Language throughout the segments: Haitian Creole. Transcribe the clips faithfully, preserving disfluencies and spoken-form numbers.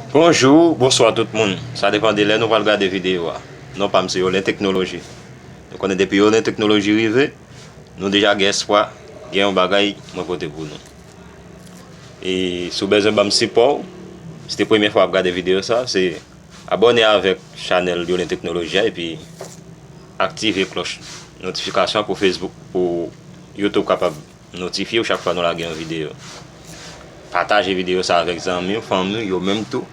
Bonjou, bonswa tout moun. Sa depann de lè nou pral gade videyo a. Non pa m se Yolen Teknoloji. Nou konnen depi Yolen Teknoloji rive, nou deja gen espwa, gen yon bagay mwen pote pou nou. E si w bezwen ban m sipò w, si se premye fwa w ap gade videyo sa, se abòne avèk chanèl Yolen Teknoloji a epi aktive klòch notifikasyon pou Facebook, pou YouTube kapab notifye w chak fwa nou lage yon videyo. Pataje videyo sa avèk zanmi w, fanmi w, yo menm tou,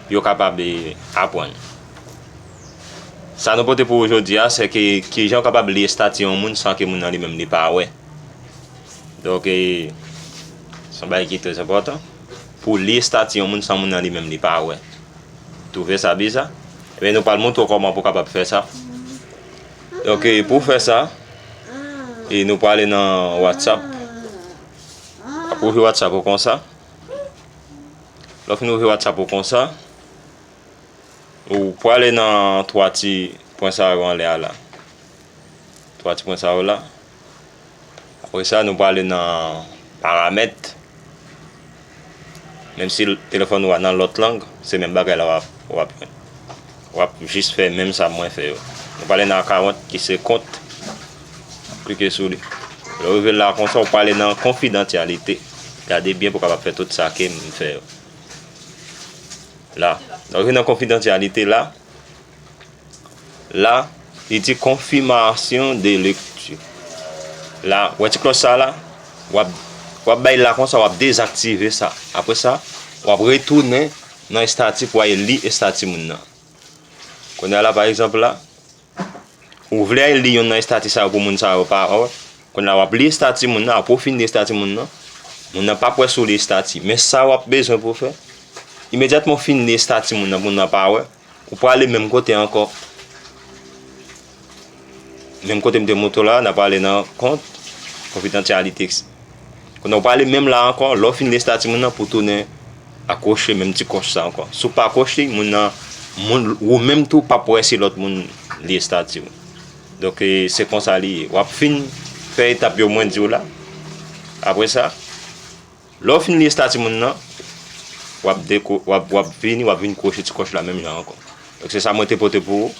pou yo kapab, e, aprann. Sa nou pote pou ou jodi a, se ke kijan w kapab li estati yon moun san ke moun nan li menm li pa wè. Donk, e, se yon bagay ki trè enpòtan pou li estati yon moun san moun nan li menm li pa wè. Twouve sa biza? Ebyen, nou pral montre w kòman pou w kapab fè sa. Donk, e, pou w fè sa, e, nou prale nan WhatsApp. W ap ouvri WhatsApp ou konsa. Lè w fin ouvri WhatsApp ou konsa, ou prale nan twa ti pwen sa yo anlè a la. Twa ti pwen sa yo la. Apre sa, nou prale nan paramèt. Menm si telefòn ou a nan lòt lang, se menm bagay la w ap, w ap jwenn. W ap jis fè menm sa mwen fè yo. Nou prale nan account ki se kont. Klike sou li. Lè w rive la konsa, ou prale nan konfidansyalite. Gade byen pou w kapab fè tout sa ke m fè yo. La. Lè w rive nan konfidansyalite la, la, li di confirmation de lecture. La, wè ti klòch sa la, w ap, w ap bay la konsa, w ap dezaktive sa. Apre sa, w ap retounen nan estati pou w al li estati moun nan. Kounye a la, pa egzanp la, ou vle al li youn nan estati sa yo pou moun sa yo pa wè. Kounye a, w ap li estati moun nan, apre w fin li estati moun nan, moun nan p ap wè si w li estati. Men sa w ap bezwen pou w fè, imedyatman w fin li estati moun nan, moun nan pa wè, ou prale menm kote ankò. Menm kote m te montre w la, n a prale nan kont, konfidansyalite. Kounye a, ou prale menm la ankò, lè w fin li estati moun nan, pou tounen akwoche menm ti klòch sa ankò. Si w pa akwoche, moun nan, moun, ou menm tou, p ap wè si lòt moun li estati w. Donk, e, se konsa li ye. W ap fin fè etap yo mwen di w la. Apre sa, lè w fin li estati moun nan, w ap deko-, w ap, w ap vini, w ap vin kwoche ti klòch la menm jan ankò. Donk, se sa mwen te pote pou ou.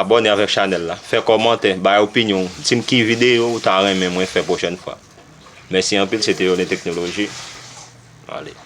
Abòne avèk chanèl la. Fè kòmantè, bay opinyon w. Di m ki videyo ou ta renmen mwen fè pwochèn fwa. Mèsi anpil, se te Yolen Teknoloji. Ale.